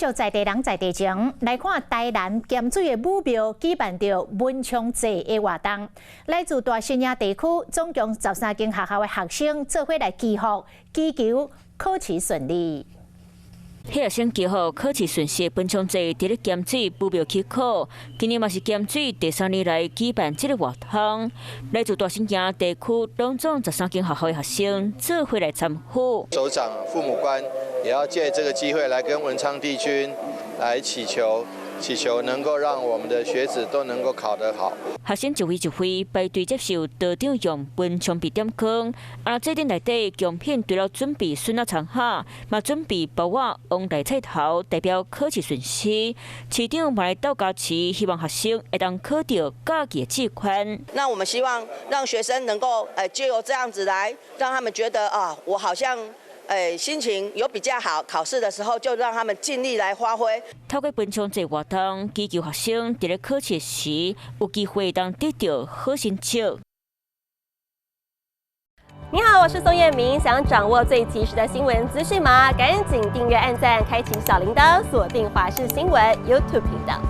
續在地人在地情，來看台南鹹水的武廟舉辦著文昌祭的活動，來自大新營地區總共13間學校的學生做伙來祈福，祈求考試順利。學生祈福考試順遂，文昌祭佇咧鹹水武廟起考，今年嘛是鹹水第三年來舉辦這個活動。來自大新營地區攏總十三間學校的學生做伙來參與。首長、父母官也要借這個機會來跟文昌帝君來祈求，祈求能夠讓我們的學子都能夠考得好。學生一位一位排隊接受道長用文昌筆點光，啊，祭典內底貢品除了準備筍仔蔥仔，嘛準備包仔、黃大菜頭，代表考試順遂。市長嘛來鬥加持，希望學生會當考著佮意的志願。那我們希望讓學生能夠藉由這樣子來，讓他們覺得啊，我好像心情有比較好，考試的時候就讓他們盡力來發揮。透過文昌祭活動，祈求學生佇咧考試時有機會當得到好成績。你好，我是宋燕明。想掌握最及時的新聞資訊嗎？趕緊訂閱、按讚、開啟小鈴鐺，鎖定華視新聞 YouTube 頻道。